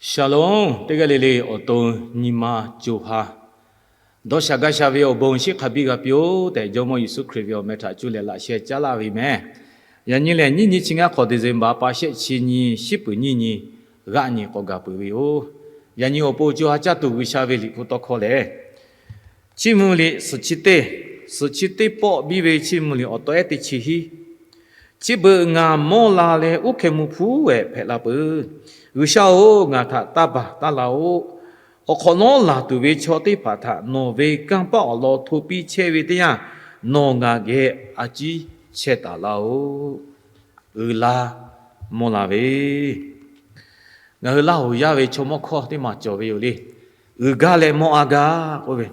Shalom, teˇ g'aˇ le le awˬ to nyi ma co ha dawˇ sha gaˇ sha ve awˬ bon shiˉ hk'a biˇ g'a piˇ-oˆ tehꞈ, Jawˇmawˇ Yeˍsuˆ Hkriꞈ ve awˬ meh htaꞈ cuˇ leh laꞈ sheh caˉ laˇ ve meh. Yaꞈ nyi lehˬ, nyiˇ nyi chi ngaˇ hk'awꞈ December pa shehˆ chi nyi, shiˉ peuˍ nyiˇ nyi, g'aˆ nyi k'awꞈ gaˬ peuˬ ve yoˬ. Yaꞈ nyi awˬ pon co ha caˇ tuˬ G'uiˬsha ve Liꞈ hpu tawˇ hkawˇ lehˬ, Chiˇ mvuh liꞈ suhˍ chi teˇ, suhˍ chi teˇ pawˆ biˇ ve Chiˇ mvuh liꞈ awˬ taw ehˉ teˇ chi hiˉ. Chi beuꞈ ngaˬ mawˇ la leh uˉ hkeh mvuh hpuˉ ehˍ hpehꞈ la peuˬ. G'uiˬsha-oˬ, ngaˬ htaꞈ taˇ baˬ taˇ la-oˆ. Awˬ hk'awꞈ nawˉ laˬ tuˬ ve chaw teˇ hpaˍ htaꞈ nawˬ ve kanˇ paˆ awˬ lawn hto piˇ chehˇ ve teˇ yanˇ, nawˬ ngaˬ geh a ciˉ chehˇ taˍ laˇ-oˆ. Uiˍ la mawˇ la ve, ngaˬ hui Laˇ huˍ yaˇ ve chaw mawˇ hkawˇ teˇ maˬ cawˬ ve yoˬ le. Uiˍ gaˇ leh mawˇ a gaˇ k'oˆ ve,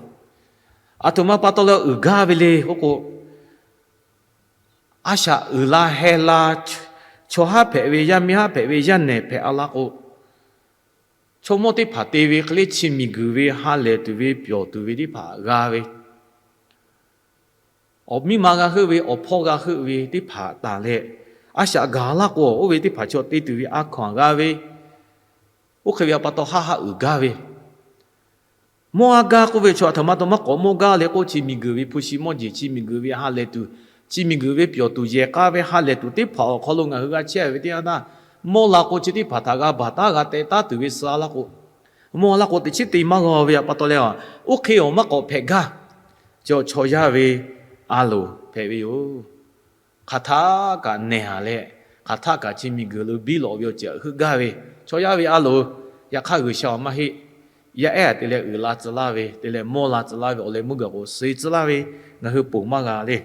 aˬ htoꞈ ma pa taw leh uiˍ gaˇ ve le k'oˆ k'o, a shaꞈ uiˍ la heh la, chaw haˉ hpehꞈ ve, yaˇ miˇ haˉ hpehꞈ ve, yaˇ nehˬ hpehꞈ a la k'o, chaw mawˇ teˇ hpaˍ te ve hk'e le chi miˬguiˬ ve ha lehˬ tuˬ ve pyawˬ tuˬ ve teˇ hpaˍ g'a ve, awˬ miˇ ma g'a heuˆ ve, awˬ hpawˇ g'a heuˆ ve teˇ hpaˍ taˍ leh, a shaꞈ gaˬ laˇ k'o, oˇ ve teˇ hpaˍ chaw te tuˬ ve a hkaw-anˬ g'a ve, oˇ hk'e ve pa taw haˆ haˆ uiˍ gaˇ ve, mawˇ a gaˇ k'oˆ ve chaw aˬ htoꞈ ma taw maˇ k'awꞈ mawˇ gaˇ leh k'o, chi miˬguiˬ ve hpu shi mawˇ jeˬ, chi miˬguiˬ ve ha lehˬ tuˬ, chi miˬguiˬ ve pyawˬ tuˬ yehˬ k'aˇ ve ha lehˬ tuˬ teˇ hpaˍ awˬ hk'aw lo ngaˬ hui g'a chehˇ ve teˇ yanˇ htaˇ, mawˇ la k'o chi teˇ hpaˍ htaꞈ g'a baˬ taˉ g'a teh taˉ tuˬ ve suh a laˇ k'o, mawˇ a laˇ k'o teꞈ chiˉ te maˇ g'a ve pa taw leh, oˇ hk'e awˬ maˇ k'awꞈ hpehꞈ gaˇ. Chaw chaw yaˇ ve a loˍ hpehꞈ ve yoˬ. Hk'aˬ htaˆ kaꞈ nehˬ haˍ leh, hk'aˬ htaˆ kaꞈ chi miˬguiˬ lo biˇ lawꞈ ve awˬ ceuˬ heuˆ gaˇ ve chaw yaˇ ve a loˍ, yaꞈ hk'aˇ G'uiˬsha awˬ maˇ heˆ. Yaˇ ehˉ te leh uiˍ la tcuh laˇ ve, te leh mawˇ la tcuh laˇ ve awˬ leh meuˇ gaˬ k'o suh tcuh laˇ ve ngaˬ hui ponˬ maˇ g'a le.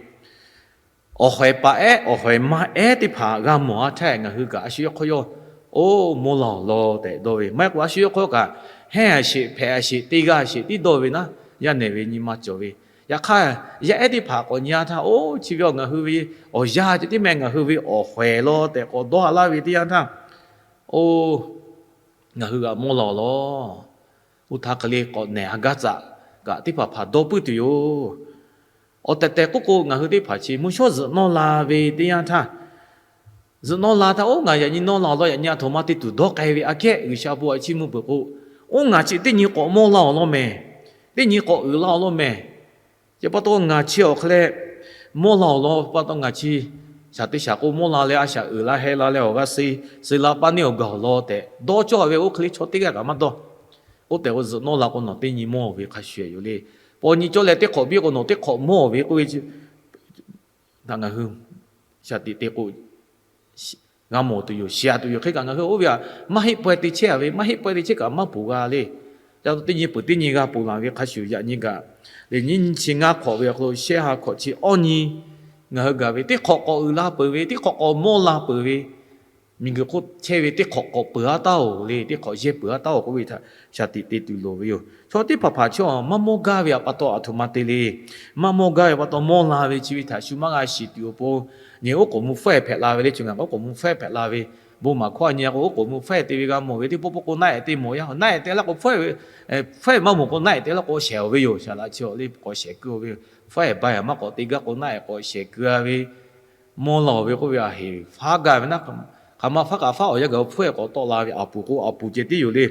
Awˬ hawehˍ paˍ ehˉ, awˬ hawehˍ ma ehˉ teˇ hpaˍ g'a mawˬ a htaˇ, ngaˬ hui kaꞈ a shu yawˇ hk'aw yawˇ, oˇ, mawˇ la awˬ lawn tehꞈ dawˇ ve, maˇ heˆ k'o a shu yawˇ hk'aw kaꞈ hehnˇ a sheˍ, hpehꞈ a sheˍ, te g'a a sheˍ tiˉ dawˇ ve naˉ, yaˇ nehˬ ve nyi ma cawˬ ve. Yaꞈ hk'aˇ, yaˇ ehˉ teˇ hpaˍ k'awꞈ nyi a htaˇ, oˇ, chi ve awˬ ngaˬ hui ve awˬ yanˇ ceh tiˉ meh, ngaˬ hui ve awˬ hawehˍ lawn tehꞈ k'awꞈ dawˇ ha laˇ ve teˇ yanˇ htaˇ, oˇ, ngaˬ hui g'aꞈ mawˇ la awˬ lawn, oˇ htaˇ hk'e le k'awꞈ nehˬ ha gaˇ tcuh kaꞈ teˇ hpaˍ hpaˍ dawˇ puiˉ tuˬ yoˬ. Awˬ tehˬ tehˬ k'oˆ k'o, ngaˬ hui teˇ hpaˍ chi mvuhˇ shawˉ zuhꞈ nawˇ la ve teˇ yanˇ htaˇ, zuhꞈ nawˇ la htaˇ, oˇ, ngaˬ yaꞈ nyi nawˇ la awˬ lawn yaꞈ nyi aˬ htoꞈ ma te tuˬ dawˇ k'ai ve aꞈ kehˉ, G'uiˬsha bon aꞈ chiˇ mvuh peuˬ k'o, oˇ, ngaˬ chi teˇ nyi k'awꞈ mawˇ la awˬ lawn mehˍ. Teˇ nyi k'awꞈ uiˍ la awˬ lawn mehˍ. Chi pa taw ngaˬ chi awˬ hk'e leh mawˇ la awˬ lawn pa taw ngaˬ chi shaˍ te shaˍ k'o mawˇ la leh a shaꞈ uiˍ la heh la leh awˬ g'a suh, suh la paˇ neˇ awˬ gaˬ awˬ lawn tehꞈ dawˇ cawˇ ve oˇ hk'e le chaw teˇ g'aˇ kaꞈ maˇ dawˇ. Oˇ tehꞈ k'o zuhꞈ nawˇ la k'o nawˬ teˇ nyi mawˇ ve hk'a shuˍ yoˬ le. Paw nyi cawˇ leh teˇ hk'awꞈ biˇ k'o nawˬ teˇ hk'awꞈ mawˇ ve k'oˆ ve, ngaˬ hui shaˍ tiꞈ te k'o g'a mawˬ tuˬ yoˬ, shiˍ tuˬ yoˬ. Hk'e kaꞈ ngaˬ hui oˇ ve aꞈ maˇ heˆ pawehˇ te chehˇ a ve, maˇ heˆ pawehˇ te chehˇ kaꞈ maˇ ponˬ g'a le. Ca teˇ nyi peuˬ teˇ nyi g'a ponˬ laˬ ve hk'a shuˍ yaꞈ nyi kaꞈ, leh nyiˇ nyi chi ngaˇ hk'awꞈ ve awˬ hk'aw lo shehˆ ha hk'awꞈ chi awˇ nyi ngaˬ hui gaˬ ve teˇ hk'awꞈ k'awꞈ uiˍ la peuˬ ve, teˇ hk'awꞈ k'awꞈ mawˇ la peuˬ ve, miˬguiˬ hk'oˆ chehˇ ve teˇ hk'awꞈ k'awꞈ peuˬ a taˉ-oˬ le, teˇ hk'awꞈ yehˇ peuˬ a taˉ-oˬ k'oˆ ve htaꞈ shaˍ tiꞈ te tuˬ loˍ ve yoˬ. Chaw teˇ hpaˍ hpaˍ chaw maˇ mawˇ gaˇ ve aꞈ pa taw aˬ htoꞈ ma te le. Maˇ mawˇ gaˇ ve pa taw mawˇ la ve chi ve htaꞈ shu maˇ g'a shiˍ tuˬ awˬ pon, nyi oˉ k'oˍ mvuh faiˇ hpehꞈ la ve le, co ngaˬ oˉ k'oˍ mvuh faiˇ hpehꞈ la ve, bon maˍ hkawˇ a nyi a k'o oˉ k'oˍ mvuh faiˇ te ve g'a mawˬ ve teˇ pawˆ pawˆ k'o naˆ ehˍ te mawˬ yaˇ, naˆ ehˍ te laˇ k'o faiˇ, faiˇ maˇ mawˬ k'o naˆ ehˍ te laˇ k'o shehˍ-oˬ ve yoˬ. Shaˍ laꞈ chi awˬ le k'awꞈ shehˍ keu-oˬ ve yoˬ. Faiˇ ehˍ ba ehˍ maˇ k'awꞈ te gaˇ k'o naˆ ehˍ k'awꞈ shehˍ keu a ve, mawˇ la-oˬ ve k'oˆ ve a heˍ faˉ gaˇ ve naˉ, hk'aˬ ma faˉ kaꞈ faˉ awˬ yanˇ gaˬ hpfuhˇ ehˍ k'awꞈ tawˆ la ve, aˍ puˍ k'o aˍ puˍ ceh tiˉ yoˬ le.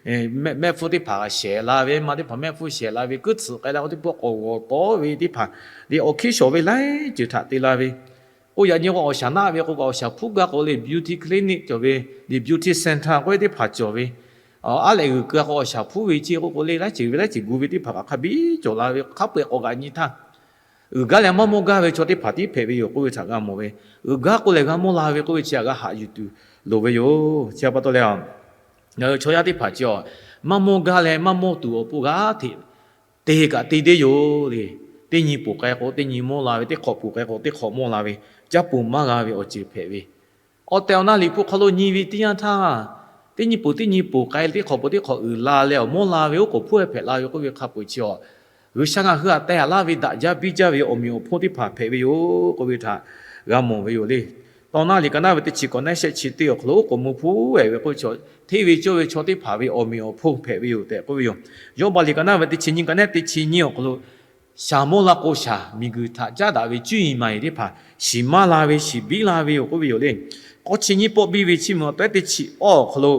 Mehˆ mehˆ hpfuhˇ teˇ hpaˍ shehˍ la ve, maˇ teˇ hpaˍ mehˆ hpfuhˇ shehˍ la ve, kuiˉ tsuhꞈ k'ai la k'o teˇ pawˆ k'awꞈ g'awˬ tawˉ ve teˇ hpaˍ, le awˬ hkiˇ shawˍ ve laiˉ ceuˬ htaꞈ te la ve. K'o yaꞈ nyi k'o awˬ shaˍ naˆ ve k'o kaꞈ awˬ shaˍ hpuˉ gaˇ k'o le beauty clinic cawˬ ve, le beauty center k'oˆ ve teˇ hpaˍ cawˬ ve, aˉ lehꞈ g'uiˬ keu a k'o awˬ shaˍ hpuˉ ve chi k'oˆ k'o le laiˉ ceuˬ ve laiˉ ceuˬ gu ve teˇ hpaˍ kaꞈ hk'a biˇ cawˬ la ve hk'a peu-eˬ k'awꞈ g'aꞈ nyi htaˇ, uiˍ gaˇ leh maˇ mawˇ gaˇ ve chaw teˇ hpaˍ tiˉ hpehꞈ ve yoˬ k'oˆ ve htaꞈ g'a mawˬ ve. Uiˍ gaˇ k'oˆ lehˬ g'a mawˇ la ve k'oˆ ve chi htaꞈ g'a haꞈ yuˬ tuˬ loˍ ve yoˬ. Chi pa taw leh, ngaˬ hui chaw yaˇ teˇ hpaˍ chi a, maˇ mawˇ gaˇ leh maˇ mawˇ tuˬ awˬ pon g'aˇ hteꞈ te kaꞈ te deˇ yoˬ le. Teˇ nyi ponˬ k'ai k'o teˇ nyi mawˇ la ve, teˇ hk'awꞈ ponˬ k'ai k'o teˇ hk'awꞈ mawˇ la ve, caˇ ponˬ maˇ g'a ve awˬ ceuˬ hpehꞈ ve. Awˬ tehˬ awˬ na Liꞈ hpu hk'aw lo nyi ve teˇ yanˇ htaˇ, teˇ nyi ponˬ teˇ nyi ponˬ k'ai leh teˇ hk'awꞈ ponˬ teˇ hk'awꞈ uiˍ la leh awˬ mawˇ la ve oˉ k'oˍ hpuˇ hpehꞈ la ve k'oˆ ve hk'a peu-eˬ chi a, G'uiˬsha ngaˬ hui htaꞈ teh haˍ laˇ ve daꞈ jaˇ biˇ jaˇ ve awˬ meꞈ awˬ hponˇ teˇ hpaˍ hpehꞈ ve yoˬ k'oˆ ve htaꞈ g'a mawˬ ve yoˬ le. Tawˇ naˆ liꞈ ka naˆ ve teˇ chi k'awꞈ naˆ shehˆ chi teˇ awˬ hk'aw lo oˉ k'oˍ mvuh hpuˇ ehˍ ve k'oˆ ve chi, hteˇ ve cawˇ ve chaw teˇ hpaˍ ve awˬ meꞈ awˬ hponˇ hpehꞈ ve yoˬ tehꞈ k'oˆ ve yoˬ. Yawˇbaˆ liꞈ ka naˆ ve teˇ chi nyiˇ ka naˆ teˇ chi nyiˇ awˬ hk'aw lo shaˍ mawˇ la k'o shaˍ miˬguiˬ htaꞈ caˉ daꞈ ve cuˇ yiˍ maˍ yiˍ teˇ hpaˍ shiˍ maˇ la ve shiˍ biˇ la ve yoˬ k'oˆ ve yoˬ le. K'awˇ chi nyiˇ pawˆ biˇ ve Chiˇ mvuh awˬ taw ehˉ teˇ chi awˇ awˬ hk'aw lo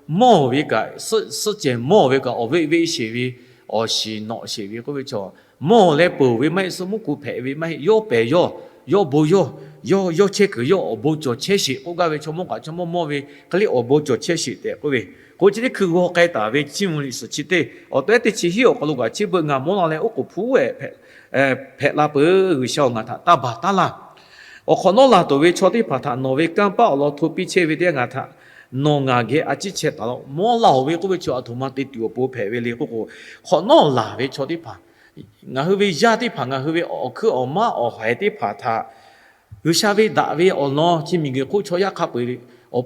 mawˇ ve kaꞈ, suhˆ cehˬ mawˇ ve kaꞈ awˬ veˆ veˆ sheˍ ve, awˬ shiˍ nawꞈ sheˍ ve k'oˆ ve chaw, mawˇ leh peuˬ ve maˇ heˆ, suh mvuhˇ ku hpehꞈ ve maˇ heˆ, yawˇ pehˬ yawˇ, yawˇ bon yawˇ, yawˇ yawˇ chehˇ kuiˬ yawˇ awˬ bon cawˬ chehˇ sheˍ k'oˆ gaˇ ve chaw mawˇ kaꞈ chaw mawˇ mawˇ ve hk'e le awˬ bon cawˬ chehˇ sheˍ tehꞈ k'oˆ ve, k'o chi teˇ hkui g'aw k'ai taˍ ve chiˇ mvuh liꞈ suhˍ chi teˇ awˬ tehˉ teˇ chi hiˉ awˬ hk'aw lo kaꞈ chi beuꞈ ngaˬ mawˇ la leh oˉ k'oˍ hpu ehˍ hpehꞈ la peuˬ. G'uiˬsha-oˬ, ngaˬ htaꞈ taˇ baˬ taˉ laˇ. Awˬ hk'awꞈ nawˉ laˬ tuˬ ve chaw teˇ hpaˍ htaꞈ nawˬ ve kanˇ paˆ awˬ lawn hto piˇ chehˇ ve teˇ yanˇ ngaˬ htaꞈ nawˬ ngaˬ geh a ciˉ chehˇ taˍ laˇ-oˆ. Mawˇ la-oˬ ve k'oˆ ve chaw aˬ htoꞈ ma te tuˬ awˬ pon hpehꞈ ve le k'oˆ k'o, hk'awꞈ nawˉ laˬ ve chaw teˇ hpaˍ, ngaˬ hui ve yaˇ teˇ hpaˍ, ngaˬ hui ve awˬ hkuiˉ awˬ maˉ awˬ haiˬ teˇ hpaˍ htaꞈ G'uiˬsha ve daꞈ ve awˬ lawn chi miˬguiˬ hk'oˆ chaw yaˇ hk'a peu-eˬ awˬ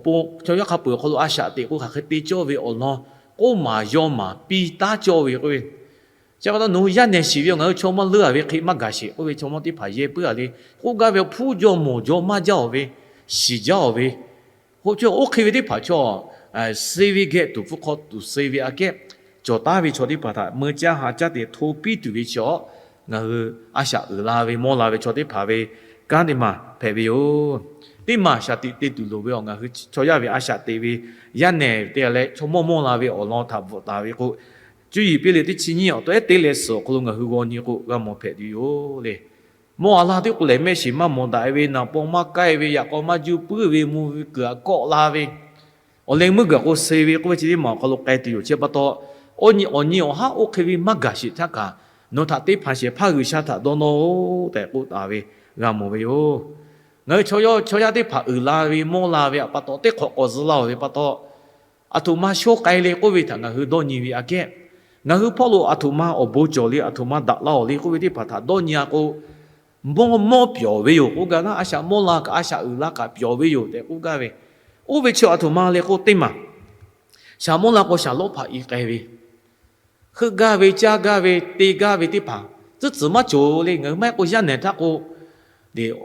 hk'aw lo a shaꞈ teꞈ k'o hk'aˬ hk'e te cawˇ ve awˬ lawn k'oˆ maˍ yaw maˍ piˇ taˉ cawˇ ve k'oˆ ve, chi pa taw nawˬ hui yaˇ nehˬ shiˍ ve awˬ ngaˬ hui chaw mawˇ leuˉ-a ve hk'e maˇ gaˬ sheˍ k'oˆ ve chaw mawˇ teˇ hpaˍ yehˇ puiˉ-a le. K'oˆ gaˇ ve awˬ hpuˉ jawˇ mawˬ jawˇ maˇ jaˇ-oˬ ve, shiˍ jaˇ-oˬ ve, k'o oˇ hk'e ve teˇ hpaˍ chaw suh ve geh tuˍ hpfuh hk'aw tuˍ suh ve aꞈ kehˉ cawˬ taˉ ve chaw teˇ hpaˍ htaꞈ meuˇ caˇ ha caˇ te hto piˇ tuˬ ve chi-a, ngaˬ hui a shaꞈ uiˍ la ve mawˇ la ve chaw teˇ hpaˍ ve kanˉ teˇ maˬ hpehꞈ ve yoˬ. Teˇ maˬ shaˍ tiꞈ te tuˬ loˍ ve awˬ ngaˬ hui chaw yaˇ ve a shaꞈ teꞈ ve yaˇ nehˬ te leh chaw mawˇ mawˇ la ve awˬ lawn htaꞈ bvuhꞈ taˍ ve k'o, cuˇ yiˍ piˇ leh teˇ chi nyiˇ awˬ tawˉ ehˉ teˇ leh suhˍ awˬ hk'aw lo ngaˬ hui g'aw nyi k'o g'a mawˬ hpehꞈ tuˬ yoˬ le. Mawˇ a laˇ teˇ k'o lehˬ, mehˆ shiˍ maˇ mawˬ daꞈ ve, naˍ paw maˇ kaiˇ ve, yaꞈ k'aw maˇ juˇ puiˉ ve, mvuh ve kuiˬ aꞈ kawˆ la ve, awˬ leh meuˇ gaˬ k'o suh ve k'oˆ ve chi teˇ maˬ awˬ hk'aw lo k'ai tuˬ yoˬ. Chi pa taw, awˬ nyi awˬ nyi awˬ haˉ oˇ hk'e ve maˇ gaˬ sheˍ htaˇ kaꞈ, nawˬ htaꞈ te hpanˍ shehˍ hpaˇ G'uiˬsha htaꞈ dawˇ nawˇ-oˆ tehꞈ k'oˆ taˍ ve g'a mawˬ ve yoˬ. Ngaˬ hui chaw yaˇ teˇ hpaˍ uiˍ la ve mawˇ la ve pa taw, teˇ hk'awꞈ k'awꞈ zuh la-oˬ ve pa taw, aˬ htoꞈ ma shawˉ k'ai le k'oˆ ve htaꞈ ngaˬ hui dawˇ nyi ve aꞈ kehˉ, ngaˬ hui hpawˇ lo aˬ htoꞈ ma awˬ bon cawˬ le, aˬ htoꞈ ma daꞈ la-oˬ le k'oˆ ve teˇ hpaˍ htaꞈ dawˇ nyi-a k'o, mawˇ mawˇ pyawˬ ve yoˬ k'oˆ gaˇ naˉ, a shaꞈ mawˇ la kaꞈ a shaꞈ uiˍ la kaꞈ pyawˬ ve yoˬ tehꞈ k'oˆ gaˇ ve. Oˇ ve chi aˬ htoꞈ ma le k'o, teˇ maˬ shaˍ mawˇ la k'o shaˍ lawˇ hpaꞈ i k'ai ve, heuˆ gaˇ ve, caˇ gaˇ ve, te gaˇ ve teˇ hpaˍ tcuhˉ tcuhˍ maˇ cawˬ le. Ngaˬ hui maˇ heˆ k'o yaˇ nehˬ htaˇ k'o,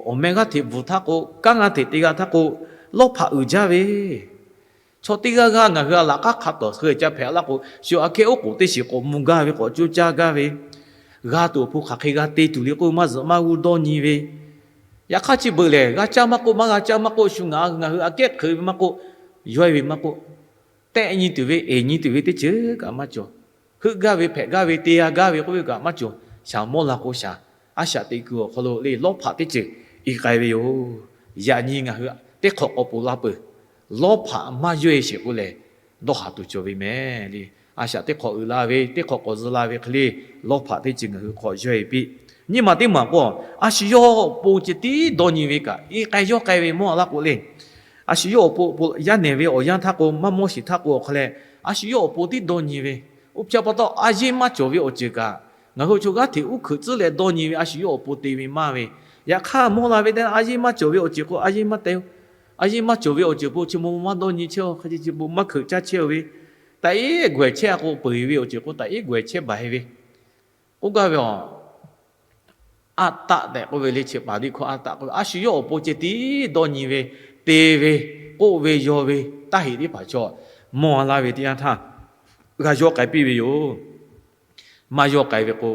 awˬ meh g'aˇ hteꞈ bvuhˬ htaˇ k'o, kanˉ g'aˇ hteꞈ te g'a htaˇ k'o, lawˇ hpaꞈ uiˍ jaˇ ve, chaw teˇ g'aˇ g'aˇ ngaˬ hui a laꞈ k'aˉ hk'a tawˍ hk'e ca hpehꞈ laˇ k'o, shu aꞈ kehˉ oˉ k'oˍ teˇ shiˍ k'awꞈ mvuh gaˇ ve, k'awꞈ coˇ caˇ gaˇ ve, g'a tuˬ awˬ hpu hk'aˬ hk'e g'a te tuˬ le k'oˆ maˇ zuhꞈ maˇ g'uˇ dawˇ nyi ve. Yaꞈ hk'aˇ chi beuꞈ lehˬ, g'a caˇ maˇ k'oˆ, maˇ g'a caˇ maˇ k'oˆ, shu ngaˬ ngaˬ hui aꞈ kehˉ hk'e ve maˇ k'oˆ, yawehˇ ve maˇ k'oˆ, tehˆ nyi tuˬ ve, eˍ nyi tuˬ ve teˇ ceuˬ kaꞈ maˇ cawˬ. Heuˆ gaˇ ve, hpehꞈ gaˇ ve, te g'a gaˇ ve k'oˆ ve kaꞈ maˇ cawˬ. Shaˍ mawˇ la k'o shaˍ, a shaꞈ teꞈ kuiˬ awˬ hk'aw lo le lawˇ hpaꞈ teˇ ceuˬ i k'ai ve yoˬ. Yaꞈ nyi ngaˬ hui teˇ hk'awꞈ k'awꞈ poˬ la peuˬ. Lawˇ hpaꞈ maˇ yawˇ-e sheˍ k'o lehˬ, dawˇ haˍ tuˬ cawˬ ve mehˍ le. A shaꞈ teˇ hk'awꞈ uiˍ la ve, teˇ hk'awꞈ k'awꞈ zuh la ve hk'e le, lawˇ hpaꞈ teˇ ceuˬ ngaˬ hui hk'awꞈ yawˇ-e piˇ. Nyiˇ maˬ teˇ maˬ k'o, a shu yawˇ awˬ pon ceh tiˉ dawˇ nyi ve kaꞈ, i k'ai yawˇ k'ai ve mawˇ a laˇ k'o le. A shu yawˇ awˬ pon, yaˇ nehˬ ve awˬ yanˇ htaˇ k'o, maˇ mawˇ shiˍ htaˇ k'o awˬ hk'aw leh, a shu yawˇ awˬ pon tiˉ dawˇ nyi ve. Oˇ hpaw pa taw, a yeˇ maˇ cawˬ ve awˬ ceuˬ kaꞈ, ngaˬ hui chaw g'aˇ hteꞈ uˉ hkuiꞈ tcuhˉ leh dawˇ nyi ve a shu yawˇ awˬ pon te ve maˇ ve. Yaꞈ hk'aˇ mawˇ la ve teˇ a yeˇ maˇ cawˬ ve awˬ ceuˬ k'o, a yeˇ maˇ te-o. A yeˇ maˇ cawˬ ve awˬ ceuˬ po chi ma maˇ dawˇ nyi chehˇ-o, hk'a ce ce po maˇ hkeuꞈ caˇ chehˇ-o ve. Taꞈ iˉ gawehˬ chehˇ-a k'o, peu-eˬ ve awˬ ceuˬ k'o taꞈ iˉ gawehˬ chehˇ baˬ-e ve. K'oˆ gaˇ ve a, aˉ taˆ tehꞈ k'oˆ ve le, chi paˍ diˆ hkawˇ aˉ taˆ k'oˆ ve, a shu yawˇ awˬ pon ceh tiˉ dawˇ nyi ve, te ve, k'oˆ ve, yaw ve, taˇ heꞈ teˇ hpaˍ chaw mawˇ a laˇ ve teˇ yanˇ htaˇ, g'a yawˇ k'ai piˇ ve yoˬ. Maˇ yawˇ k'ai ve k'o,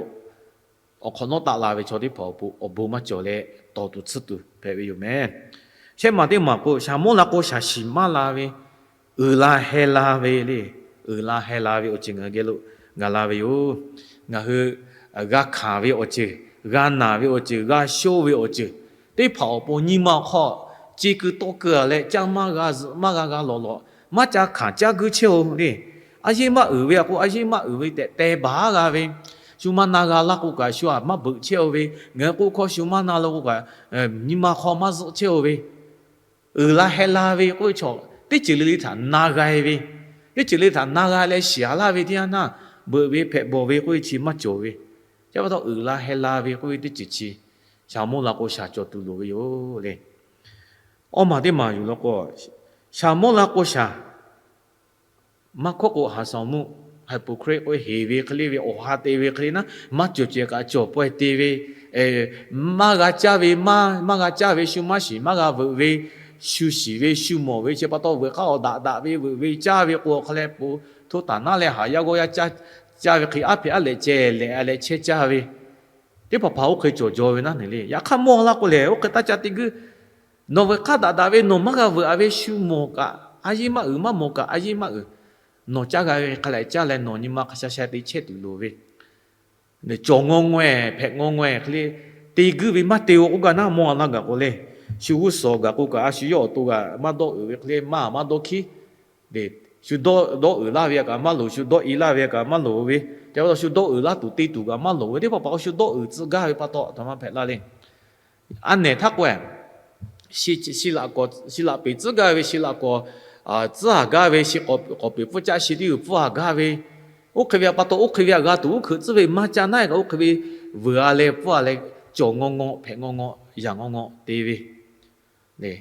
awˬ hk'awꞈ nawˉ taˆ la ve chaw teˇ hpaˍ awˬ pon awˬ bon maˇ cawˬ leh, tawˍ tuˬ tsuhˇ tuˬ hpehꞈ ve yoˬ mehˍ. Shehˆ maˬ teˇ maˬ k'o, shaˍ mawˇ la k'o shaˍ shiˍ maˇ la ve, uiˍ la heh la ve le. Uiˍ la heh la ve awˬ ceuˬ ngaˬ hui geh lo gaˬ la ve yoˬ. Ngaˬ hui g'a hkanˍ ve awˬ ceuˬ, g'a naˬ ve awˬ ceuˬ, g'a shoˇ ve awˬ ceuˬ teˇ hpaˍ awˬ pon nyi ma awˬ hk'aw ce keu tawˆ keu-a leh, caˇ maˇ g'a zuhꞈ maˇ g'a g'a lawˬ lawˬ, maˇ ca hkanˍ caˇ guiˇ chehˇ-o le. A yeˇ maˇ uiˍ ve a k'o, a yeˇ maˇ uiˍ ve tehꞈ te baˬ g'a ve, shu maˇ na g'a laˇ k'o kaꞈ, shu aꞈ maˇ beuꞈ chehˇ-o ve, ngaˬ hui k'oˆ hkawˇ shu maˇ na la k'o kaꞈ, nyi ma hk'aw maˇ zuhˆ chehˇ-o ve, uiˍ la heh la ve k'oˆ ve chaw, teˇ ceuˬ le le htaꞈ na g'a-e ve, teˇ ceuˬ le htaꞈ na g'a leh shiˍ-a laˇ ve teˇ yanˇ htaˇ, beuꞈ ve hpehꞈ bawˬ ve k'oˆ ve chi maˇ cawˬ ve. Chi pa taw uiˍ la heh la ve k'oˆ ve teˇ ceuˬ chi, shaˍ mawˇ la k'o shaˍ cawˬ tuˬ loˍ ve yoˬ le. Awˇ maˬ teˇ maˬ yuˬ la k'o, shaˍ mawˇ la k'o shaˍ maˇ hkawˇ k'o, haˍ saˍ muˆ, hypocrite k'oˆ heˍ ve hk'e le ve, awˬ ha te ve hk'e le naˉ, maˇ cawˬ cehˬ kaꞈ cawˬ pawehˇ te ve, maˇ g'a caˇ ve, maˇ g'a caˇ ve shu maˇ shiˍ, maˇ g'a veuꞈ ve, shu shiˍ ve, shu mawˬ ve, chi pa taw veuꞈ hk'aˇ awˬ daꞈ daꞈ ve veuꞈ ve caˇ ve k'o hk'a leh po, hto taˍ naˉ leh haˍ yaˇ g'awˇ yaˇ caˇ ve hk'e, aˉ hpehꞈ aˉ lehꞈ ceh lehꞈ leh chehˇ caˇ ve, teˇ hpaˍ hpaˍ oˇ hk'e cawˬ jaw ve naˉ neˬ le. Yaꞈ hk'aˇ mawˇ laˇ k'o lehˬ, oˇ hk'e taˇ ca te guiˇ. Nawˬ veuꞈ hk'aˇ daꞈ daꞈ ve, nawˬ maˇ g'a veuꞈ-a ve, shu mawˬ kaꞈ a yeˇ maˇ uiˍ, maˇ mawˬ kaꞈ a yeˇ maˇ uiˍ. Nawˬ caˇ g'a ve hk'a leh caˇ leh nawˬ nyi ma hk'a sha sha te chehˇ tuˬ loˍ ve, cawˬ ngaw ngaw-e hpehꞈ ngaw ngaw-e hk'e le, te guiˇ ve maˇ te-o k'oˆ gaˇ naˉ, mawˇ a laˇ gaˬ k'o le, shu g'uˇ suhˍ gaˬ k'o kaꞈ a shu yawˇ awˬ to g'aꞈ maˇ dawˇ uiˍ ve hk'e le, maˇ maˇ dawˇ hkiˉ. Shu dawˇ uiˍ laˇ ve a kaꞈ maˇ loˍ, shu dawˇ e laˇ ve a kaꞈ maˇ loˍ ve, te pa taw shu dawˇ uiˍ laˇ tuˬ te tuˬ kaꞈ maˇ loˍ ve, teˇ hpaˍ hpaˍ k'o shu dawˇ uiˍ tcuh gaˇ ve pa taw a htoꞈ ma hpehꞈ la le. A nehˬ htaˇ k'o, shi laꞈ peˍ tcuhˉ gaˇ ve, shi laꞈ k'awꞈ tcuhˉ haˍ gaˇ ve, shi k'awꞈ peˍ pfuhˇ caˆ shi teˇ g'uiˬ pfuhˇ haˍ gaˇ ve, oˇ hk'e ve pa taw oˇ hk'e ve a g'a tuˬ uˉ hkeuꞈ tcuhˉ ve maˇ ca naˉ kaꞈ oˇ hk'e ve vuiˬ a leh pfuhˇ a leh cawˬ ngaw ngaw hpehꞈ ngaw ngaw yaꞈ ngaw ngaw te ve le.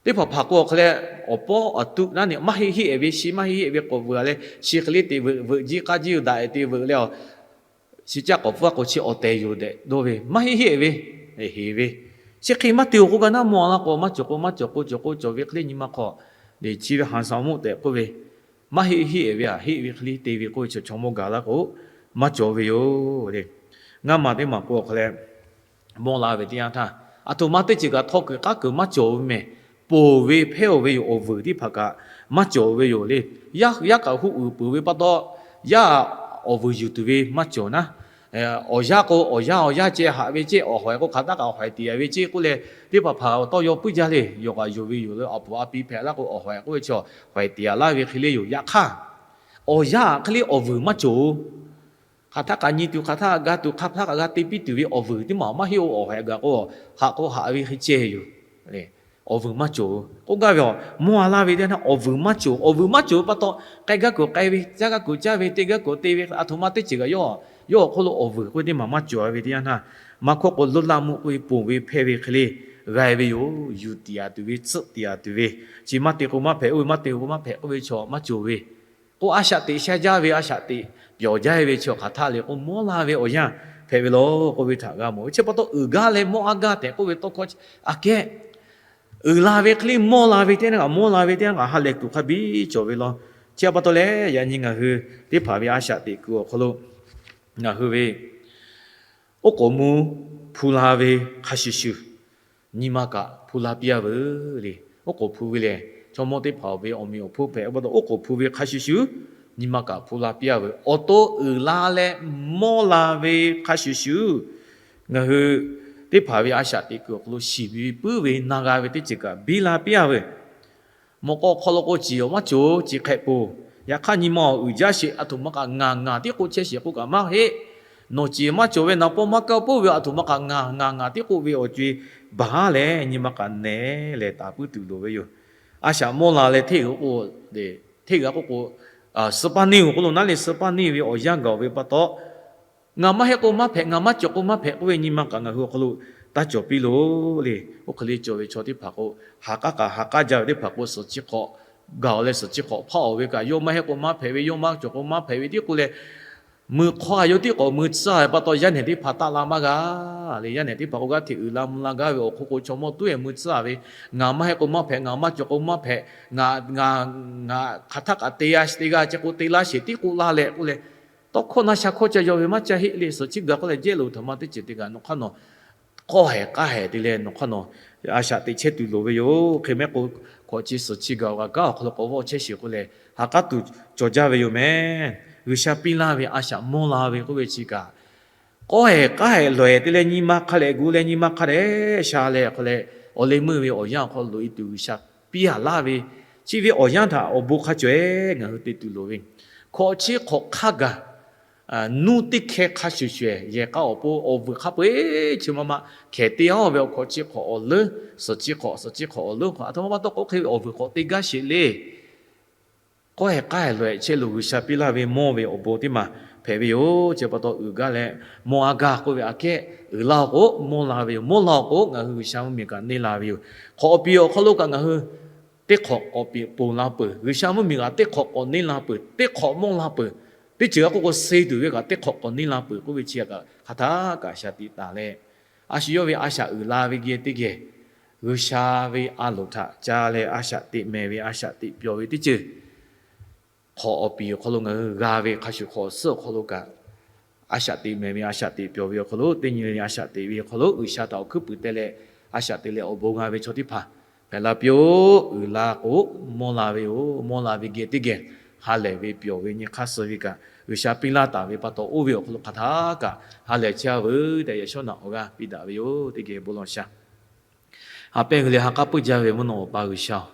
Teˇ hpaˍ hpaˍ k'o awˬ hk'e leh awˬ pawˇ awˬ tuˆ naˉ ne maˇ heˆ heˆ-e ve, shi maˇ heˆ heˆ ve k'awꞈ vuiˬ a leh, shi hk'e le te veuꞈ veuꞈ jiˇ k'aˇ jiˇ daꞈ-e te veuꞈ leh a, shi caˆ k'awꞈ pfuhˇ a k'o chi awˬ tehˬ yoˬ tehꞈ dawˇ ve maˇ heˆ heˆ-e ve, heˍ ve, chi hk'e maˇ te-o k'oˆ gaˇ naˉ, mawˇ a laˇ k'o maˇ cawˬ k'o maˇ cawˬ k'o cawˬ k'o cawˬ ve hk'e le nyi ma hk'aw, chi ve haˍ saˍ moˆ tehꞈ k'oˆ ve maˇ heˆ heˆ-e ve, a heˆ ve hk'e le te ve k'oˆ ve chaw chaw mawˇ gaˬ laˇ k'o maˇ cawˬ ve yoˬ le. Ngaˇ ma teˇ maˬ k'o awˬ hk'e leh mawˇ la ve teˇ yanˇ htaˇ, a htoꞈ ma teˇ ceuˬ kaꞈ htawˇ kuiˬ k'aˉ kuiˬ maˇ cawˬ ve mehˬ. Ponˬ ve hpehˇ-oˬ ve yoˬ, awˬ vuiˬ teˇ hpaˍ kaꞈ maˇ cawˬ ve yoˬ le. Yaˇ yaˇ kaꞈ huˆ uiˍ peuˬ ve pa taw, yaˇ awˬ vuiˬ yuˬ tuˬ ve maˇ cawˬ naˉ, awˬ yaˇ k'o awˬ yaˇ awˬ yaˇ ceh haꞈ ve ceˇ, awˬ hawehꞈ k'o hk'aˬ htaˆ kaꞈ awˬ hawehꞈ tiꞈ yaꞈ ve ceˇ k'oˆ leh, teˇ hpaˍ hpaˍ tawˇ yaw puiˉ jaˇ le. Yawˬ kaꞈ yonˍ ve yoˬ le, a puˍ a pi hpehꞈ laˇ k'o awˬ hawehꞈ k'oˆ ve chaw hawehꞈ tiꞈ yaꞈ laˇ ve hk'e le yoˬ. Yaꞈ hk'aˇ, awˬ yaˇ hk'e le awˬ vuiˬ maˇ cawˬ-oˬ. Hk'aˬ htaˆ kaꞈ nyi tuˬ, hk'aˬ htaˆ kaꞈ ga tuˬ, hk'aˬ htaˆ kaꞈ g'a te piˇ tuˬ ve awˬ vuiˬ teˇ maˬ maˇ heˆ-oˬ. Awˬ hawehꞈ gaˬ k'o, haꞈ k'o haꞈ ve hk'e ceh yoˬ. Awˬ vuiˬ maˇ cawˬ k'oˆ gaˇ ve, a mawˇ a laˇ ve teˇ yanˇ htaˇ awˬ vuiˬ maˇ cawˬ. Awˬ vuiˬ maˇ cawˬ ve pa taw, k'ai gaˇ kuiˬ k'ai ve, caˇ gaˇ kuiˬ caˇ ve, te gaˇ kuiˬ te ve, a htoꞈ ma teˇ ceuˬ kaꞈ yawˇ awˬ hk'oˆ lo awˬ vuiˬ k'oˆ ve teˇ maˬ maˇ cawˬ ve teˇ yanˇ htaˇ, maˇ hkawˇ k'o leuˉ laˇ mvuhˆ k'oˆ ve ponˬ ve hpehˇ ve hk'e le g'a ve yoˬ. Yuˬ tiꞈ yaꞈ tuˬ ve, tsuhˆ tiꞈ yaꞈ tuˬ ve, chi maˇ te k'o maˇ hpehꞈ, oˇ ve maˇ te k'o maˇ hpehꞈ k'oˆ ve chaw maˇ cawˬ ve k'o, a shaꞈ teꞈ sha jaˇ ve, a shaꞈ teꞈ pyawˬ jaˇ ve chi awˬ hk'aˬ htaˆ le k'o, mawˇ la ve awˬ yanˇ hpehꞈ ve law k'oˆ ve htaꞈ g'a mawˬ ve. Chi pa taw uiˍ gaˇ leh mawˇ a gaˇ tehꞈ k'oˆ ve tawˇ hkawˇ aꞈ kehˉ, uiˍ la ve hk'e le mawˇ la ve teˇ yanˇ kaꞈ, mawˇ la ve teˇ yanˇ kaꞈ ha lehˬ tuˬ hk'a biˇ cawˬ ve law. Chi pa taw leh yaꞈ nyi ngaˬ hui teˇ hpaˍ ve a shaꞈ teꞈ kuiˬ awˬ hk'aw lo ngaˬ hui ve oˉ k'oˍ mvuh hpu la ve hk'a shuˍ shuˍ, nyi ma kaꞈ hpu la piˇ a veuˬ le. Oˉ k'oˍ hpu ve lehˬ, chaw mawˇ teˇ hpaˍ ve awˬ meꞈ awˬ hponˇ hpehꞈ pa taw, oˉ k'oˍ hpu ve hk'a shuˍ shuˍ, nyi ma kaꞈ hpu la piˇ a veuˬ. Awˬ to uiˍ la leh mawˇ la ve hk'a shuˍ shuˍ, ngaˬ hui teˇ hpaˍ ve a shaꞈ teꞈ kuiˬ awˬ hk'aw lo shiˍ ve puiˉ ve na g'a ve teˇ ceuˬ kaꞈ biˇ la piˇ a veuˬ. Mawꞈ k'aw hk'aw lo k'o ciˍ awˬ maˇ cawˬ, ciˍ hk'ehꞈ poˬ. Yaꞈ hk'aˇ nyi ma awˬ uiˍ jaˇ sheˍ, a htoꞈ ma kaꞈ ngaˬ ngaˬ tiˉ k'oˆ chehˇ sheˍ k'oˆ kaꞈ maˇ heˆ. Nawˬ ciˍ maˇ cawˬ ve, nawˬ pawˇ maˇ kaˇ poˬ ve, a htoꞈ ma kaꞈ ngaˬ ngaˬ ngaˬ tiˉ k'oˆ ve awˬ co-e baˬ leh nyi ma kaꞈ nehˬ leh taˍ puiˉ tuˬ loˍ ve yoˬ. A shaꞈ mawˇ la leh hteˇ g'aˇ k'o, hteˇ g'aˇ k'oˆ k'o, suh paˇ neˇ-oˬ k'oˆ lo naˉ le, suh paˇ neˇ ve awˬ yanˇ gaˬ ve pa taw, ngaˬ maˇ heˆ k'o maˇ hpehꞈ, ngaˬ maˇ cawˬ k'o maˇ hpehꞈ k'oˆ ve nyi ma kaꞈ ngaˬ hui awˬ hk'aw lo taˇ cawˬ piˇ loˬ le. Oˇ hk'e le cawˬ ve chaw teˇ hpaˍ k'o, ha k'aˉ kaꞈ ha k'aˉ jaˇ ve teˇ hpaˍ k'o, suhˍ chi hk'awꞈ gaˬ-oˬ leh suhˍ chi hk'awꞈ hpaˆ-oˬ ve kaꞈ, yawˇ maˇ heˆ k'o maˇ hpehꞈ ve, yawˇ maˇ cawˬ k'o maˇ hpehꞈ ve tiˉ k'oˆ leh, mui hk'aw a yawˇ tiˉ k'awꞈ mui tcuhˉ ve pa taw, yaˇ nehˬ teˇ hpaˍ taˆ la maˇ g'a le. Yaˇ nehˬ teˇ hpaˍ k'o g'aˇ hteꞈ uiˍ la mvuh la gaˇ ve awˬ hk'oˆ k'o, chaw mawˇ tuˉ-e mui tcuhˉ ve, ngaˬ maˇ heˆ k'o maˇ hpehꞈ, ngaˬ maˇ cawˬ k'o maˇ hpehꞈ, ngaˬ ngaˬ ngaˬ hk'aˬ htaˆ kaꞈ te g'a te g'a ce k'o te laˇ sheˍ tiˉ k'oˆ laˇ leh k'oˆ leh, tawˇ hkawˇ na sha hkawˇ ca yaw ve maˇ ca heˆ le. Suhˍ chi gaˬ k'oˆ leh jehˇ loꞈ htaꞈ ma teˇ ceuˬ te kaꞈ nawˬ hk'aˇ nawˬ k'awˇ hehˍ k'aˉ hehˍ te leh nawˬ hk'aˇ nawˬ a shaꞈ teꞈ chehˇ tuˬ loˍ ve yoˬ. Hk'e mehˆ k'o, hkawꞈ chi suhˍ chi gaˬ-oˬ kaꞈ kanˉ awˬ hk'aw lo k'awꞈ vawˆ chehˇ sheˍ k'oˆ leh, ha k'aˉ tuˬ cawˬ jaˇ ve yoˬ meh. G'uiˬsha piˇ laˇ ve a shaꞈ mawˇ la ve k'oˆ ve chi kaꞈ, k'awˇ hehˍ k'aˉ hehˍ lawˬ-ehˍ te leh nyi ma hk'a dehꞈ gu leh nyi ma hk'a dehꞈ sha leh hk'aw leh, awˬ leh meuˇ ve awˬ yanˇ awˬ hk'aw loꞈ-e tuˬ G'uiˬsha piˇ laˇ ve, chi ve awˬ yanˇ htaꞈ awˬ bon hk'a cawˬ-ehˍ ngaˬ hui te tuˬ loˍ ve, hkawꞈ chi hk'awꞈ hk'a gaˬ nuˇ teˇ hkeh hk'a shuˍ shuˍ-ehˍ yehˬ k'a awˬ pon awˬ vuiˬ hk'a peu-eˬ chi ma ma hkehˍ te-a ve awˬ hkawꞈ chi hk'awꞈ awˬ leuˉ, suhˍ chi hk'awꞈ suhˍ chi hk'awꞈ awˬ leuˉ hk'awꞈ a htoꞈ ma pa taw k'oˆ hk'e ve awˬ vuiˬ hk'awꞈ te gaˇ sheˍ le. K'awˇ hehˍ k'aˉ hehˍ lawˬ-ehˍ chehˇ lo G'uiˬsha piˇ laˇ ve mawˇ ve awˬ bon teˇ maˬ hpehꞈ ve yoˬ. Chi pa taw uiˍ gaˇ leh mawˇ a gaˇ k'oˆ ve aꞈ kehˉ, uiˍ la-oˬ k'o mawˇ la ve yoˬ. Mawˇ la-oˬ k'o ngaˬ hui G'uiˬsha mvuhˇmiˬ kaꞈ neˇ la ve yoˬ. Hk'awꞈ awˬ piˍ awˬ hk'aw lo kaꞈ ngaˬ hui teˇ hk'awꞈ k'awꞈ ponˬ la peuˬ. G'uiˬsha mvuhˇmiˬ kaꞈ teˇ hk'awꞈ k'awꞈ neˇ la peuˬ, teˇ hk'awꞈ mawˇ la peuˬ. Teˇ ceuˬ g'a k'oˆ k'o, suh tuˬ ve kaꞈ teˇ hk'awꞈ k'awꞈ neˇ la peuˬ k'oˆ ve chi kaꞈ hk'aˬ htaˇ kaꞈ shaˍ tiꞈ taˍ leh, a shu yawˇ ve a shaꞈ uiˍ la ve geh teˇ geh, G'uiˬsha ve a loˍ htaꞈ ca leh a shaꞈ teꞈ mehˍ ve a shaꞈ teꞈ pyawˬ ve teˇ ceuˬ hk'awꞈ awˬ piˍ awˬ hk'aw lo ngaˬ hui g'a ve hk'a shuˍ hk'awꞈ awˬ suhˉ awˬ hk'aw lo kaꞈ, a shaꞈ teꞈ mehˍ ve a shaꞈ teꞈ pyawˬ ve awˬ hk'aw lo, teˇ nyi le a shaꞈ teꞈ ve awˬ hk'aw lo G'uiˬsha htaꞈ awˬ hkuiˉ puiˍ teh leh a shaꞈ teꞈ leh awˬ bon g'a ve chaw teˇ hpaˍ hpehꞈ la piˇ-oˆ. Uiˍ la k'o mawˇ la ve yoˬ. Mawˇ la ve geh teˇ geh ha lehˬ ve pyawˬ ve nyi hk'aˇ suh ve kaꞈ, G'uiˬsha piˇ laˇ taˍ ve pa taw, oˇ ve awˬ hk'aw lo hk'aˬ htaˇ kaꞈ ha lehˬ chehˇ a veuˬ tehꞈ, yaꞈ shawˉ naꞈ awˬ g'aˇ piˇ daꞈ ve yoˬ. Teˇ geh bon lawˬ shaˍ. Ha pehˇ g'uiˬ leh ha k'aˉ puiˇ jaˇ ve mvuhˇ naw awˬ pa G'uiˬsha-oˬ,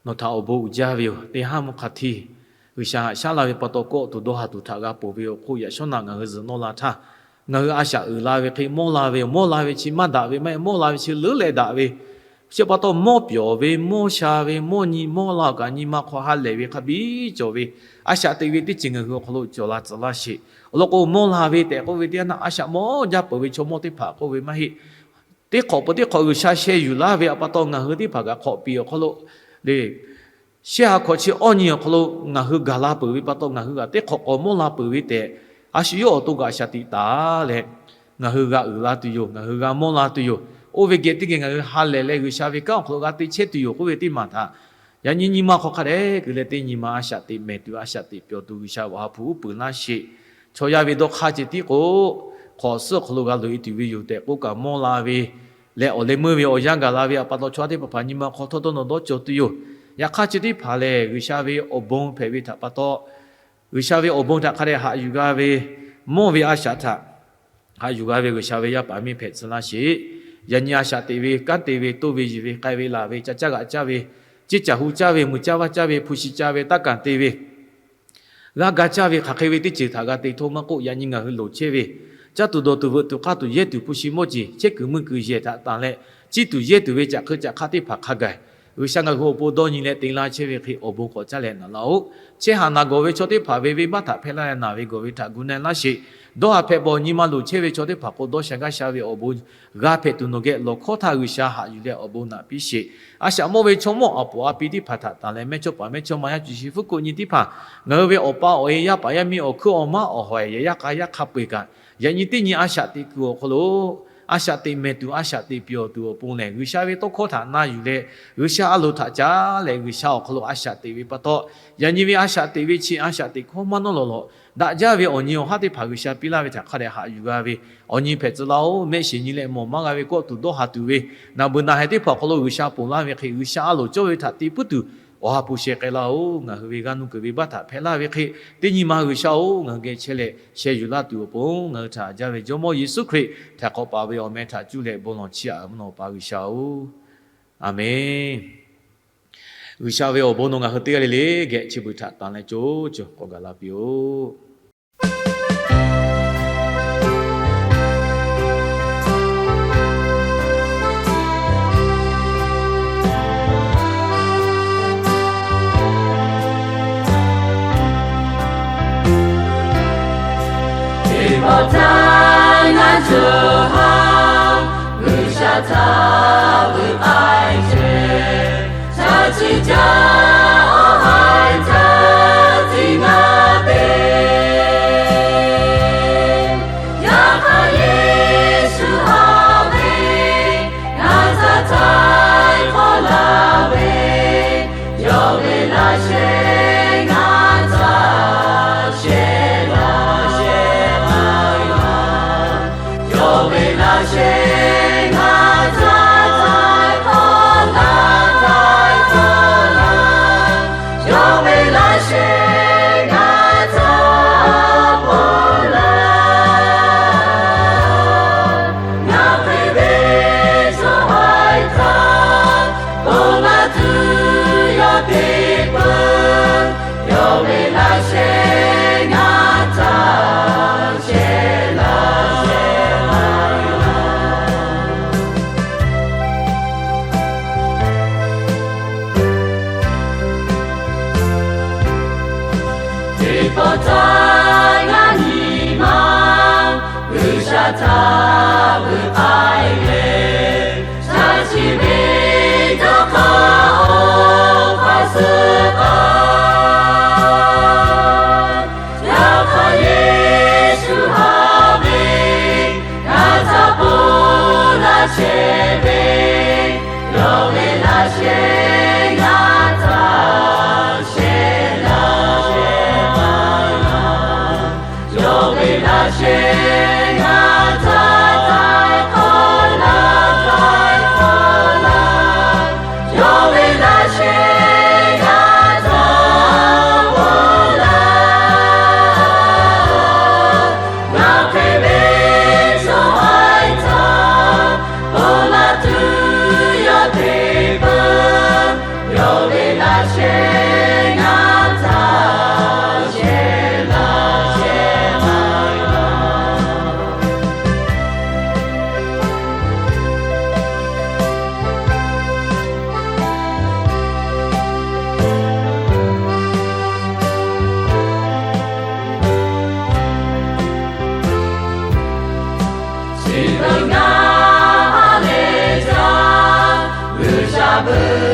nawˬ htaꞈ awˬ bon uiˍ jaˇ ve yoˬ. Teˇ haˉ mvuhˇ hk'a htiˇ G'uiˬsha haꞈ shaˉ laˇ ve pa taw, kawˆ tuˬ dawˇ ha tuˬ htaꞈ g'a ponˬ ve awˬ hk'oˆ yaꞈ shawˉ naꞈ ngaˬ hui zuhꞈ nawˇ la htaˇ, ngaˬ hui a shaꞈ uiˍ la ve hk'e mawˇ la ve, mawˇ la ve chi maˇ daꞈ ve maˇ heˆ, mawˇ la ve chi leuˉ leh daꞈ ve, chi pa taw mawˇ pyawˬ ve, mawˇ sha ve, mawˇ nyi mawˇ la kaꞈ nyi ma hk'aw ha lehˬ ve hk'a biˇ cawˬ ve, a shaꞈ teꞈ ve teˇ ceuˬ ngaˬ hui awˬ hk'aw lo cawˬ la tcuh laˇ sheˍ. Awˬ lawn k'o, mawˇ la ve tehꞈ k'oˆ ve teˇ yanˇ, a shaꞈ mawˇ jaˇ peuˬ ve chaw mawˇ teˇ hpaˍ k'oˆ ve maˇ heˆ. Teˇ hk'awꞈ peuˬ teˇ hk'awꞈ G'uiˬsha sheh yuˬ laˇ ve pa taw, ngaˬ hui teˇ hpaˍ kaꞈ hk'awꞈ piˍ awˬ hk'aw lo le shehˆ ha hkawꞈ chi awˇ nyi awˬ hk'aw lo ngaˬ hui gaˬ la peuˬ ve pa taw, ngaˬ hui kaꞈ teˇ hk'awꞈ k'awꞈ mawˇ la peuˬ ve tehꞈ, a shu yawˇ awˬ to kaꞈ a shaꞈ teꞈ taˍ leh, ngaˬ hui g'a uiˍ la tuˬ yoˬ. Ngaˬ hui g'a mawˇ la tuˬ yoˬ. Oˇ ve geh teˇ geh ngaˬ hui ha lehˬ leh G'uiˬsha ve kanˉ awˬ hk'aw lo g'a te chehˇ tuˬ yoˬ k'oˆ ve teˇ maˬ htaꞈ, yaꞈ nyi nyi ma hk'aw hk'a dehꞈ kuˬ leh teˇ nyi ma a shaꞈ teꞈ mehˍ tuˬ, a shaꞈ teꞈ pyawˬ tuˬ G'uiˬsha awˬ ha hpu uˉ peunˍ laˇ sheˍ. Chaw yaˇ ve dawˇ hk'aˇ ceh tiˉ k'o, hk'awꞈ suhˉ awˬ hk'aw lo g'a loꞈ e tuˬ ve yoˬ tehꞈ k'oˆ kaꞈ mawˇ la ve leh, awˬ leh meuˇ ve awˬ yanˇ gaˬ la ve pa taw, chaw yaˇ teˇ hpaˍ hpaˍ nyi ma hk'aw htawˇ dawˇ nawˬ dawˇ cawˬ tuˬ yoˬ. Yaꞈ hk'aˇ chi teˇ hpaˍ lehˬ, G'uiˬsha ve awˬ bon hpehꞈ ve htaꞈ pa taw, G'uiˬsha ve awˬ bon htaꞈ hk'a dehꞈ haꞈ yuˬ g'a ve, mawˇ ve a shaꞈ htaꞈ haꞈ yuˬ g'a ve G'uiˬsha ve yaˇ paˍ miˇ hpehꞈ tcuh laˇ sheˍ. Yaꞈ nyi a shaꞈ teꞈ ve, kanˉ te ve, toˇ ve, yiˬ ve, k'ai ve, laˬ ve, ca caˇ g'aꞈ caˇ ve, ceˇ caˬ hu caˇ ve, muiˬ caˇ vaˇ caˇ ve, hpu shi ca ve, taˇ kanˍ te ve, g'a ga caˇ ve, hk'aˬ hk'e ve teˇ ceuˬ htaꞈ g'a te htaˇ maˇ k'oˆ, yaꞈ nyi ngaˬ hui loˍ chehˇ ve, caˇ tuˬ dawˬ tuˬ veuꞈ tuˬ k'aˇ tuˬ yehˇ tuˬ hpu shi mawˇ jeˬ chehˇ kuiˬ meuˇ kuiˬ yehˬ htaꞈ tanˬ leh, ciˇ tuˬ yehˇ tuˬ ve caꞈ hk'eu caꞈ hk'aˇ teˇ hpaˍ hk'a gaˬ, G'uiˬsha ngaˬ hui awˬ pon dawˇ nyi leh te laˇ chehˇ ve hk'e awˬ bon k'awꞈ caˇ leh naꞈ laˇ-oˆ. Chehˇ haꞈ naˬ gawˬ ve chaw teˇ hpaˍ ve venˇbaˆ htaꞈ hpehˇ laˇ leh naˬ ve gawˬ ve htaꞈ gu na laˇ sheˍ. Dawˇ haꞈ hpehꞈ bawˬ nyi ma loˍ chehˇ ve chaw teˇ hpaˍ k'o, dawˇ sha gaˇ sha ve awˬ bon g'a hpehꞈ tuˬ nawˬ geh lawˬ hkawˇ htaˇ G'uiˬsha haꞈ yuˬ leh awˬ bon naꞈ piˇ sheˍ. A shaꞈ mawˇ ve chaw mawˇ a poˍ a pi teˇ hpaˍ htaꞈ tanˬ leh, mehˇchawˇ paˍ mehˇchawˇma yaˇ cuˬ shi hpfuhˇ kuˆ nyi teˇ hpaˍ, ngaˬ hui ve awˬ pa awˬ e, yaˇ paˍ yaˇ miˇ, awˬ hkuiˉ awˬ maˉ, awˬ hawˍ ehˍ yehˬ yaˇ k'a yaˇ hk'a peu-eˬ kaꞈ, yaꞈ nyi teˇ nyi a shaꞈ teꞈ kuiˬ awˬ hk'aw lo, a shaꞈ teꞈ mehˍ tuˬ, a shaꞈ teꞈ pyawˬ tuˬ awˬ pon lehˬ, G'uiˬsha ve tawˇ hkawˇ htaꞈ na yuˬ leh, G'uiˬsha a loˍ htaꞈ caˉ leh G'uiˬsha awˬ hk'aw lo a shaꞈ teꞈ ve pa taw, yaꞈ nyi ve a shaꞈ teꞈ ve chi a shaꞈ teꞈ hkawˇ maˇ nawˉ lawˬ lawˬ, daꞈ jaˇ ve awˬ nyi awˬ haˉ teˇ hpaˍ G'uiˬsha piˇ laˇ ve htaꞈ hk'a dehꞈ haꞈ yuˬ g'a ve awˬ nyi hpehꞈ tcuh laˇ-oˆ. Mehˆ shiˍ nyi leh mawˬ maˇ g'a ve kawˆ tuˬ dawˇ haˍ tuˬ ve, naˬ beuˬ naˬ heh teˇ hpaˍ awˬ hk'aw lo G'uiˬsha ponˬ laˇ ve hk'e, G'uiˬsha a loˍ cawˇ ve htaꞈ te puiˉ tuˬ awˬ ha hpu sheh k'ai laˇ-oˆ. Ngaˬ hui ve g'aˇ nuˇ kuiˬ ve baˆ htaꞈ hpehꞈ laˇ ve hk'e, teˇ nyi ma G'uiˬsha-oˬ, ngaˬ hui geh chehˇ leh sheh yuˬ laˇ tuˬ awˬ pon ngaˬ hui htaꞈ haꞈ jaˇ ve Jawˇmawˇ Yeˍsuˆ Hkriꞈ htaꞈ k'awꞈ paˍ ve awˬ meh htaꞈ cuˇ leh bon lawˬ chiˇ aꞈ mvuhˇ naw pa G'uiˬsha-oˬ, Aˍmenˍ. G'uiˬsha ve awˬ bon nawˬ ngaˬ hui teˇ g'aˇ le le geh chi beuꞈ htaꞈ tanˬ leh co co k'awꞈ gaˬ la piˇ-oˆ. Teˇ pawˆ htaˇ ngaˬ cawˬ haˍ G'uiˬsha htaꞈ vuiˬ k'ai chehˇ, shaˍ tiꞈ caˇ awˬ haiˬ htaˇ tiꞈ ngaˬ te. Yaꞈ hk'aˇ Yeˍsuˆ haꞈ ve, ngaˬ htaꞈ htaiˍ hk'awꞈ laˇ ve, yawˇ ve laꞈ sheh ngaˬ htaꞈ shehˍ laˇ shehˍ laˇ. Yawˇ ve laꞈ sheh ngaˬ htaꞈ htaiˍ hk'awꞈ laˇ htaiˍ hk'awꞈ laˇ. Yawˇ ve laꞈ sheh ngaˬ htaꞈ hpawˇ laˇ. Ngaˬ hk'e ve chaw haiˬ htaꞈ bon maˍ tuˬ yawˇ te peuˬ. Yawˇ ve laꞈ sheh ngaˬ htaꞈ shehˍ laˇ shehˍ laˇ. Teˇ pawˆ htaˇ ngaˬ nyi ma G'uiˬsha htaꞈ vuiˬ k'ai leh, shaˍ tiꞈ ve dawˇ hk'aˇ awˬ hk'aˇ suh k'ai. Yaꞈ hk'aˇ Yeˍsuˆ haꞈ ve, ngaˬ htaꞈ ponˬ laˇ chehˇ ve, yawˇ ve laꞈ sheh ngaˬ htaꞈ shehˍ laˇ shehˍ laˇ. laˇ chehˇ ngaˬ htaꞈ shehˍ laˇ chehˇ laˇ. Chi beuꞈ ngaˬ ha lehˬ jaˇ, G'uiˬsha beuꞈ